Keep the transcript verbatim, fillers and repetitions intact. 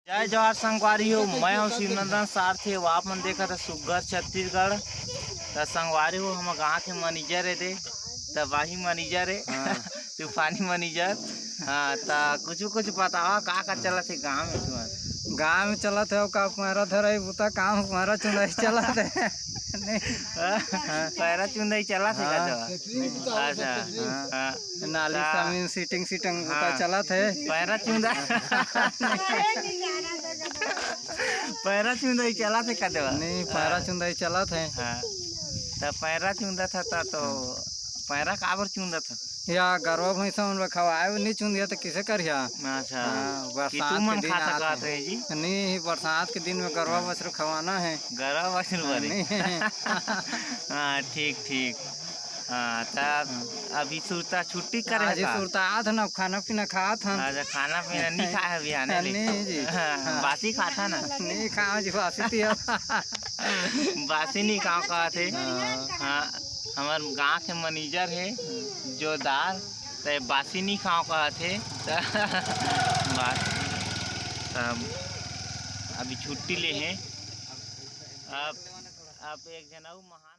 जय जोहार संगवारी हो, मैं हूँ शिवनंदन सारथी, अउ आप मन देखत हे सुग्घर छत्तीसगढ़। त संगवारी हो, हमर गाँव के मैनेजर हे दे, तबाही मैनेजर हे, हाँ। तूफानी मैनेजर। हाँ, त कुछ कुछ बतावा, का का चलत हे गाँव में तुम्हार? गाँव में चलत हे का, पैरा धरई बुता काम, पैरा चुंदई चलत हे। नहीं। हाँ, पैरा चुंदई चलत हे का हाँ। जवा? अच्छा, हाँ। हाँ। नाली ता- समीन सिटिंग सिटिंग बुता हाँ। चलत हे। पैरा चुंदा। पैरा चुंदई चलत हे का देवा? नहीं, पैरा हाँ। चुंदई चलत हे। हाँ। त पैरा चुंदत हे त, तो पैरा काबर चुंदत हे? या गरवा भैंसा मन ला खवाए बर नहीं चुंदिया त किसे करिया? अच्छा। हाँ, कि बरसात तुमन के दिन खाता आत कहत हे। रहे जी? नहीं, बरसात के दिन में गरवा हाँ। बछरू खवाना हे। गरवा बछरू हाँ, बरे। नहीं। हाँ, ठीक, ठीक। हाँ, त अभी सुरता छुट्टी करे आज हे का? सुरता आत हन, अब खाना पीना खात हन। अच्छा, खाना पीना नहीं खाए हे बिहाने ले? नहीं जी। हाँ, बासी खाता ना? नहीं खाओ जी, बासी पियो। बासी नहीं खाओ कहत हे। हाँ। हाँ, हमर गाँव के मैनेजर हे, जोरदार, त बासी नहीं खाओ कहत हे। त बस, तब अभी छुट्टी ले हे। अब, अब एक झन अउ महा-